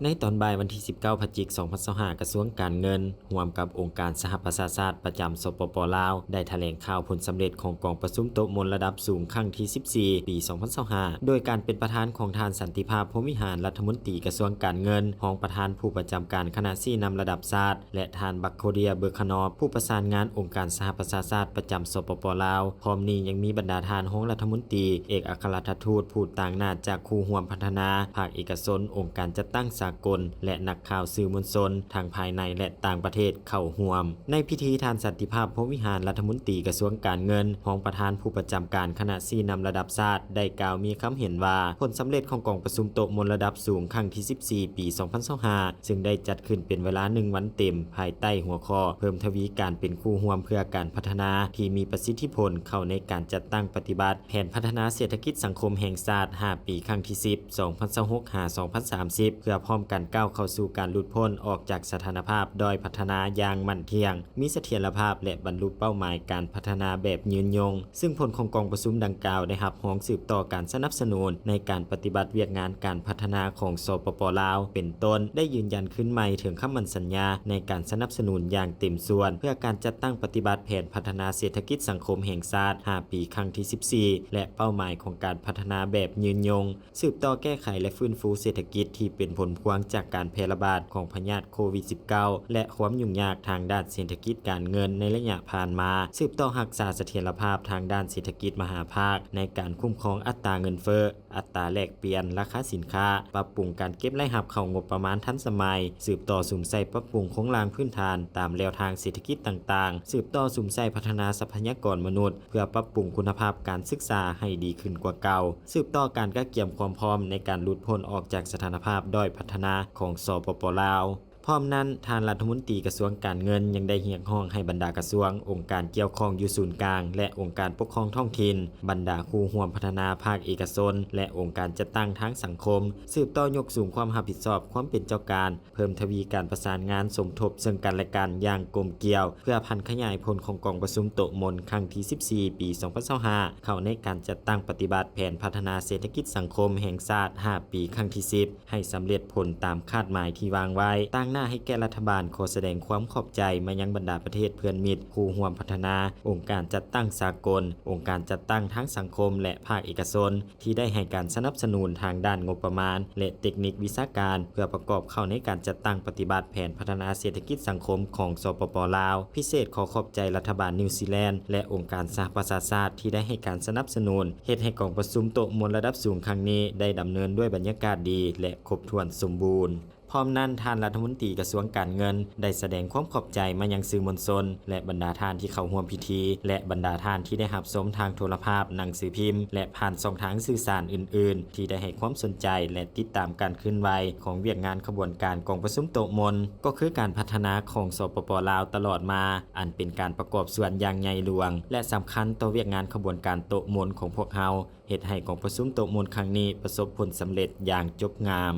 ໃນຕອນບ່າຍວັນທີສິບເກົ້າ ພະຈິກ ສອງພັນຊາວຫ້າ ກະຊວງການເງິນ ຮ່ວມກັບອົງການສະຫະປະຊາຊາດປະຈຳ ສປປ ລາວ ໄດ້ຖະແຫຼງຂ່າວຜົນສຳເລັດຂອງກອງປະຊຸມໂຕະມົນລະດັບສູງຄັ້ງທີສິບສີ່ ປີສອງພັນຊາວຫ້າ ໂດຍການເປັນປະທານຂອງທ່ານ ສັນຕິພາບ ພົມວິຫານ ລັດຖະມົນຕີກະຊວງການເງິນ, ຮອງປະທານຜູ້ປະຈຳການຄະນະຊີ້ນຳລະດັບຊາດ ແລະ ທ່ານ ບັກໂຄເດຍ ເບີຄານອບ ຜູ້ປະສານງານອົງການສະຫະປະຊາຊາດປະຈຳ ສປປ ລາວ. ພ້ອມນີ້ຍັງມີບັນດາທ່ານຮອງລັດຖະມົນຕີ, ເອກອັກຄະລັດຖະທູດ, ຜູ້ຕາງໜ້າຈາກຄູ່ຮ່ວມພັດທະນາ, ພາກເອກະຊົນ, ອົງການຈັດຕັ້ງສາກົນ ແລະ ນັກຂ່າວສື່ມວນຊົນ ທັງພາຍໃນ ແລະ ຕ່າງປະເທດເຂົ້າຮ່ວມ. ໃນພິທີ, ທ່ານ ສັນຕິພາບ ພົມວິຫານ ລັດຖະມົນຕີກະຊວງການເງິນ, ຮອງປະທານຜູ້ປະຈຳການຄະນະຊີ້ນຳລະດັບຊາດ ໄດ້ກ່າວມີຄຳເຫັນວ່າ ຜົນສຳເລັດຂອງກອງປະຊຸມໂຕະມົນລະດັບສູງຄັ້ງທີສິບສີ່ ປີສອງພັນຊາວຫ້າ ຊຶ່ງໄດ້ຈັດຂຶ້ນເປັນເວລາໜຶ່ງວັນເຕັມ ພາຍໃຕ້ຫົວຂໍ້ ເພີ່ມທະວີການເປັນຄູ່ຮ່ວມເພື່ອການພັດທະນາ ທີ່ມີປະສິດທິຜົນເຂົ້າໃນການຈັດຕັ້ງປະຕິບັດແຜນພັດທະນາເສດຖະກິດສັງຄົມແຫ່ງຊາດ ຫ້າ ປີ ຄັ້ງທີສິບ ສອງພັນຊາວຫົກ ຫາ ສອງພັນສາມສິບ ເພື່ອພ້ອມກັນກ້າວເຂົ້າສູ່ການຫຼຸດພົ້ນອອກຈາກສະຖານະພາບດ້ອຍພັດທະນາຢ່າງໝັ້ນທ່ຽງ, ມີສະຖຽນລະພາບ ແລະ ບັນລຸເປົ້າໝາຍການພັດທະນາແບບຍືນຍົງ. ຊຶ່ງຜົນຂອງກອງປະຊຸມດັ່ງກ່າວໄດ້ຮັບຮອງສືບຕໍ່ການສະໜັບສະໜູນໃນການປະຕິບັດວຽກງານການພັດທະນາຂອງ ສປປ ລາວ ເປັນຕົ້ນ ໄດ້ຢືນຢັນຄືນໃໝ່ເຖິງຄຳໝັ້ນສັນຍາໃນການສະໜັບສະໜູນຢ່າງເຕັມສ່ວນ ເພື່ອການຈັດຕັ້ງປະຕິບັດແຜນພັດທະນາເສດຖະກິດສັງຄົມແຫ່ງຊາດ ຫ້າ ປີ ຄັ້ງທີສິບສີ່ ແລະ ເປົ້າໝາຍຂອງການພັດທະນາແບບຍືນຍົງ, ສືບຕໍ່ແກ້ໄຂ ແລະ ຟື້ນຟູເສດຖະກິດທີ່ເປັນຜົນພວງຈາກການແຜ່ລະບາດຂອງພະຍາດໂຄວິດສິບເກົ້າ ແລະ ຄວາມຫຍຸ້ງຍາກທາງດ້ານເສດຖະກິດການເງິນໃນໄລຍະຜ່ານມາ, ສືບຕໍ່ຮັກສາສະຖຽນລະພາບທາງດ້ານເສດຖະກິດມະຫາພາກໃນການຄຸ້ມຄອງອັດຕາເງິນເຟີ້, ອັດຕາແລກປ່ຽນ, ລາຄາສິນຄ້າ, ປັບປຸງການເກັບລາຍຮັບເຂົ້າງົບປະມານທັນສະໄໝ, ສືບຕໍ່ສຸມໃສ່ປັບປຸງໂຄງລ່າງພື້ນຖານຕາມແລວທາງເສດຖະກິດຕ່າງໆ, ສືບຕໍ່ສຸມໃສ່ພັດທະນາຊັບພະຍາກອນມະນຸດ ເພື່ອປັບປຸງຄຸນນະພາບການສຶກສາໃຫ້ດີຂຶ້ນກວ່າເກົ່າ, ສືບຕໍ່ການກະກຽມຄວາມພ້ອມໃນການຫຼຸດພົ້ນອອກຈາກສະຖານະພາບດ້ອຍພັດທະນາຂອງ ສປປ ລາວ. ພ້ອມນັ້ນ, ທ່ານລັດຖະມົນຕີກະຊວງການເງິນຍັງໄດ້ຮຽກຮ້ອງໃຫ້ບັນດາກະຊວງ, ອົງການກ່ຽວຂ້ອງຢູ່ສູນກາງ ແລະ ອົງການປົກຄອງທ້ອງຖິ່ນ, ບັນດາຄູ່ຮ່ວມພັດທະນາພາກເອກະຊົນ ແລະ ອົງການຈັດຕັ້ງທາງສັງຄົມ ສືບຕໍ່ຍົກສູງຄວາມຮັບຜິດຊອບຄວາມເປັນເຈົ້າການ, ເພີ່ມທະວີການປະສານງານສົມທົບເຊິ່ງກັນແລະກັນຢ່າງກົມກຽວ ເພື່ອຜັນຂະຫຍາຍຜົນຂອງກອງປະຊຸມໂຕະມົນຄັ້ງທີສິບສີ່ ປີສອງພັນຊາວຫ້າ ເຂົ້າໃນການຈັດຕັ້ງປະຕິບັດແຜນພັດທະນາເສດຖະກິດສັງຄົມແຫ່ງຊາດ ຫ້າ ປີ ຄັ້ງທີສິບ ໃຫ້ສຳເລັດຜົນຕາມຄາດໝາຍທີ່ວາງໄວ້. ຕາງໜ້າໃຫ້ແກ່ລັດຖະບານ ຂໍສະແດງຄວາມຂອບໃຈມາຍັງບັນດາປະເທດເພື່ອນມິດ, ຄູ່ຮ່ວມພັດທະນາ, ອົງການຈັດຕັ້ງສາກົນ, ອົງການຈັດຕັ້ງທາງສັງຄົມ ແລະ ພາກເອກະຊົນ ທີ່ໄດ້ໃຫ້ການສະໜັບສະໜູນທາງດ້ານງົບປະມານ ແລະ ເຕັກນິກວິຊາການ ເພື່ອປະກອບເຂົ້າໃນການຈັດຕັ້ງປະຕິບັດແຜນພັດທະນາເສດຖະກິດສັງຄົມຂອງ ສປປ ລາວ. ພິເສດຂໍຂອບໃຈລັດຖະບານນິວຊີແລນ ແລະ ອົງການສະຫະປະຊາຊາດ ທີ່ໄດ້ໃຫ້ການສະໜັບສະໜູນ ເຮັດໃຫ້ກອງປະຊຸມໂຕະມົນລະດັບສູງຄັ້ງນີ້ໄດ້ດຳເນີນດ້ວຍບັນຍາກາດດີ ແລະ ຄົບຖ້ວນສົມບູນ. ພ້ອມນັ້ນ, ທ່ານລັດຖະມົນຕີກະຊວງການເງິນ ໄດ້ສະແດງຄວາມຂອບໃຈມາຍັງສື່ມວນຊົນ ແລະ ບັນດາທ່ານທີ່ເຂົ້າຮ່ວມພິທີ ແລະ ບັນດາທ່ານທີ່ໄດ້ຮັບຊົມທາງໂທລະພາບ, ໜັງສືພິມ ແລະ ຜ່ານຊ່ອງທາງສື່ສານອື່ນໆ ທີ່ໄດ້ໃຫ້ຄວາມສົນໃຈ ແລະ ຕິດຕາມການເຄື່ອນໄຫວຂອງວຽກງານຂະບວນການກອງປະຊຸມໂຕະມົນ, ກໍຄືການພັດທະນາຂອງ ສປປ ລາວ ຕະຫຼອດມາ, ອັນເປັນການປະກອບສ່ວນຢ່າງໃຫຍ່ຫຼວງ ແລະ ສຳຄັນຕໍ່ວຽກງານຂະບວນການໂຕະມົນຂອງພວກເຮົາ, ເຮັດໃຫ້ກອງປະຊຸມໂຕະມົນຄັ້ງນີ້ປະສົບຜົນສຳເລັດຢ່າງຈົບງາມ.